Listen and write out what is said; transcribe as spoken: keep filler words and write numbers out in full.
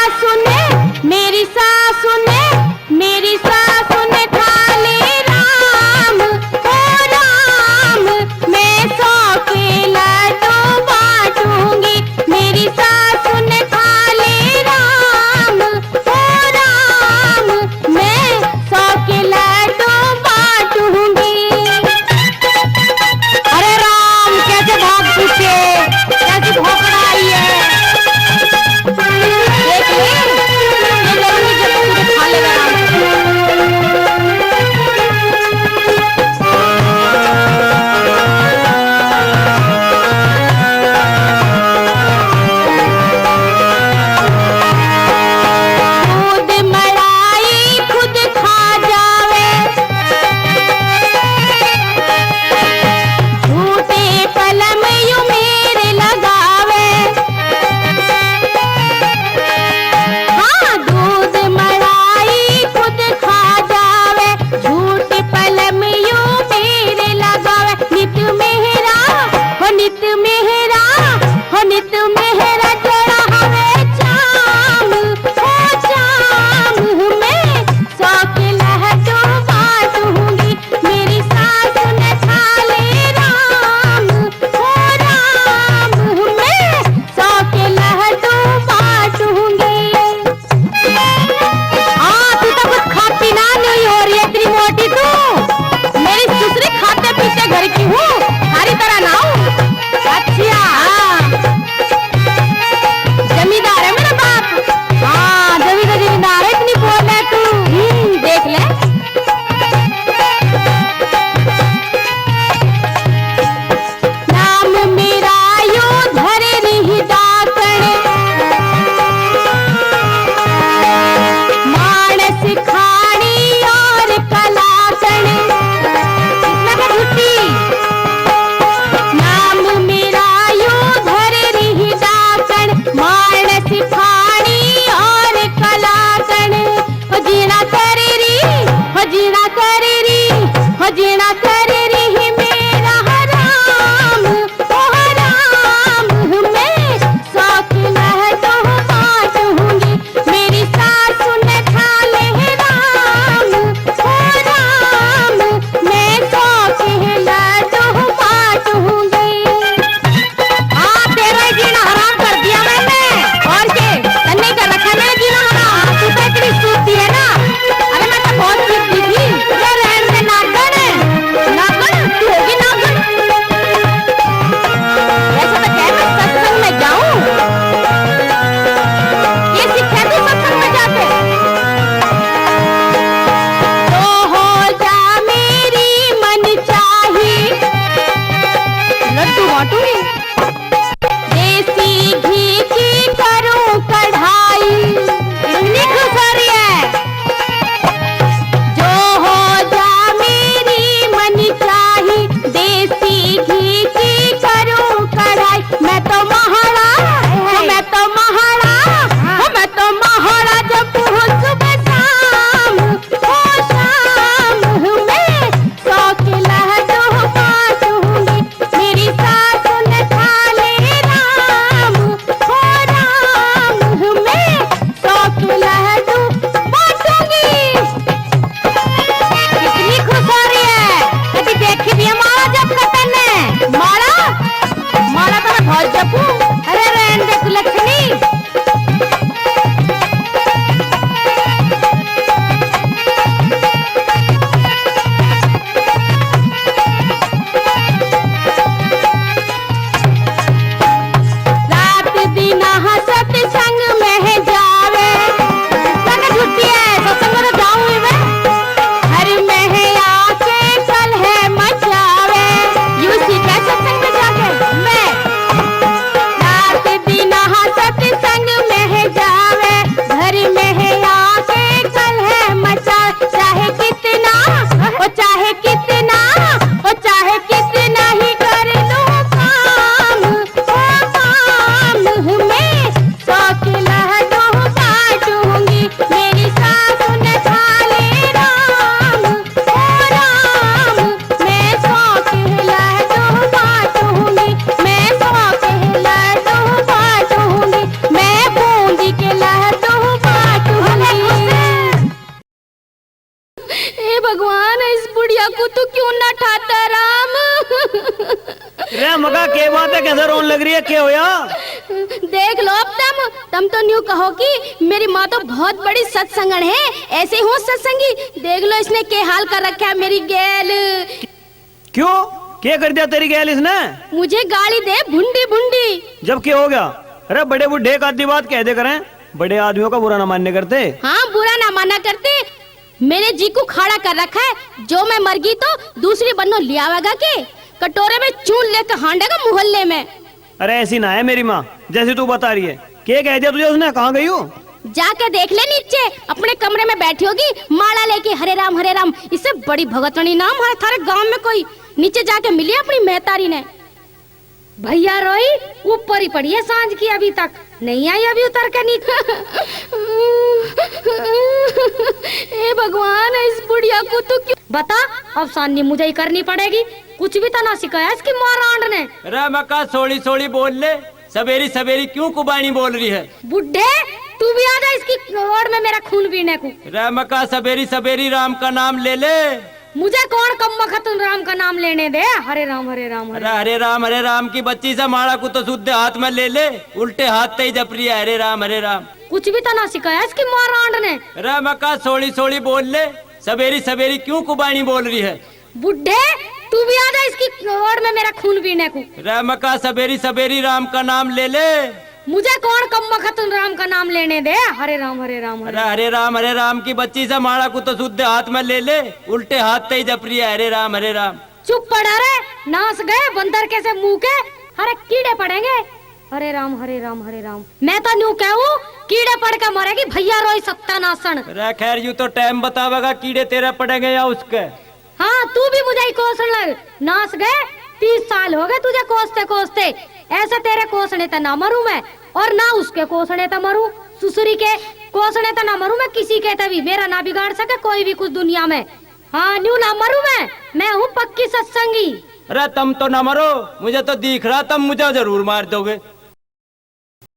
सासु ने, मेरी सासु ने, मेरी सासु ने खा ले राम, ओ राम, मैं सौ के लड्डू बांटूंगी। मेरी सासु ने खा ले राम, ओ राम, मैं सौ के लड्डू बांटूंगी। अरे राम, कैसे भाग पीछे, कैसी भौंकड़ा आई है। देख ले, ये जरूर जब तुझे खा लेगा राम। खुद मलाई खुद खा जावे, झूठे पलम यू मेरे लगावे। हाँ, दूध मलाई खुद खा जावे, झूठे पलम यू मेरे लगावे। नित मेहरा, हो नित मेहरा, हो नित मेहरा जड़ा हवे चाम, ओ चाम में सौ के लड्डू बांटूंगी। मेरी सासु ने खा ले राम, ओ राम में सौ के लड्डू बांटूंगी। हाँ, तू तो कुछ खाती ना नहीं हो रही है, इतनी मोटी तू। मेरी सुसरी खाते पीते घर की हूँ, थारी तरह ना हूँ। अच्छा, हाँ। जमींदार है मेरा बाप। हाँ, जमी तो जमींदार है, इतनी बोल है तू। हम्म, देख ले। नाम मेरा यो धर रही डाकण, मानस खाणी और कलाकण। इतना का छुट्टी। नाम मेरा यो धर रही डाकण, मानस खाणी और कलाकण। हो जीना करे री, हो जीना करे री, हो जीना करे री मेरा हराम, ओ हराम, मैं सौ की लड्डू बांटूंगी। मेरी सासु ने खा ले राम, ओ राम, मैं सौ की लड्डू बांटूंगी। हाँ, तेरा ही जीना हराम कर दिया मैंने। और के? तन्ने कर रखा मैंने जीना हराम। तू तो इतनी सूती है ना। अरे, मैं तो बहुत सूती थी। ये रहन दे नागण। नागण, तू होगी नागण। वैसे तो कह मैं सत्संग में जाऊं। ये सीखा तू सत्संग में जाके। तो हो जा मेरी मन चाही। लड्डू बांटूंगी। देसी घी की करूं कढ़ाई। इतनी खुश हो रही है। जो हो जा मेरी मन चाही, देसी घी की करूं कढ़ाई। मैं तो महाड़ा, हाय, हाय। मैं तो महाड़ा, हाँ। मैं तो महाड़ा जब हूँ सुबह शाम, ओ शाम में सौ के लड्डू बांटूंगी। मेरी सासु ने खा ले राम, ओ राम, मैं सौ के लड्डू बांटूंगी। कितनी खुश हो रही है, कभी देखी भी है माला जप का तन्ने? माला, माला तो मैं बहुत जपूं। अरे रहन दे तू लक्ष्मी। रात दिन सत्संग में जावे, लग छुट्टी है, सत्संग में तो जाऊं ही मैं। हर में आके कलह मचावे, यू सीखा सत्संग में जाके मैं। रे मका, के बात है, कैसे रोन लग रही है, के होया? देख लो अब तम, तम तो न्यू कहो कि मेरी माँ तो बहुत बड़ी सत्संगण है, ऐसे हो सत्संगी। देख लो इसने के हाल कर रखा है मेरी गैल। क्यों, के कर दिया तेरी गैल इसने? मुझे गाली दे भुंडी भुंडी। जब के हो गया? अरे बड़े बूढ़े एक आधी बात कह दे करें, बड़े आदमियों का बुरा ना मानने करते। हाँ, बुरा ना माना करते। मेरे जी को खाड़ा कर रखा है, जो मैं मर गई तो दूसरी बन्नो ले आवेगा के? कटोरे में चून लेकर हांडेगा मोहल्ले में। अरे ऐसी ना है मेरी माँ, जैसी तू बता रही है। के कह दिया तुझे उसने, कहाँ गई हो? जाके देख ले नीचे, अपने कमरे में बैठी होगी, माला लेके हरे राम हरे राम। इससे बड़ी भगतनी नाम है थारे गांव में कोई? नीचे जाके मिली अपनी महतारी ने। भैया रोई ऊपर ही पड़ी है सांझ की, अभी तक नहीं आई, अभी उतर के नीचे। ए भगवान, इस बुढ़िया को तो क्यों बता, अब सानी मुझे ही करनी पड़ेगी। कुछ भी तो ना सिखाया इसकी माँ रांड ने। रे मका, सोली सोली बोल ले, सवेरी सवेरी क्यों कुबानी बोल रही है? बुढ़े, तू भी आ जा इसकी ओर में मेरा खून पीने को। रे मका, सवेरी सवेरी राम का नाम ले ले। मुझे कौन कम वक्त राम का नाम लेने दे। हरे राम, हरे राम, हरे अरे हरे राम, हरे राम की बच्ची से माला को तो सूधे हाथ में ले ले, उल्टे हाथ ते ही जप रही है हरे राम, हरे राम। कुछ भी तो ना सिखाया इसकी माँ रांड ने। रे मका, सोली सोली बोल ले, सवेरी सवेरी क्यों कुबानी बोल रही है? बुढ़े, तू भी आ जा इसकी ओर में मेरा खून पीने को। रे मका, सवेरी सवेरी राम का नाम ले ले। मुझे कौन कम वक्त राम का नाम लेने दे। हरे राम, हरे राम, हरे अरे हरे राम, हरे राम की बच्ची से माला को तो सूधे हाथ में ले ले, उल्टे हाथ ते ही जप रही है हरे राम, हरे राम। चुप पड़ा रे, नाश गए बंदर के से मुंह के, हरे कीड़े पड़ेंगे। हरे राम, हरे राम, हरे राम। मैं तो न्यू कहूँ, कीड़े पड़ के मरेगी भैया रोई सत्यानाशन। अरे खैर, यू तो टाइम बतावेगा कीड़े तेरे पड़ेंगे या उसके। हाँ, तू भी मुझे ही कोसण लग। नाश गए, तीस साल हो गए तुझे कोसते कोसते। ऐसे तेरे कोसणे ते ना मरूं मैं, और ना उसके कोसणे ते मरूं। सुसरी के कोसणे ते ना मरूं मैं किसी के ते भी। मेरा ना बिगाड़ सके कोई भी कुछ दुनिया में। हाँ, न्यू ना मरूं मैं, मैं हूँ पक्की सत्संगी। अरे तुम तो ना मरो, मुझे तो दिख रहा तुम मुझे जरूर मार दोगे।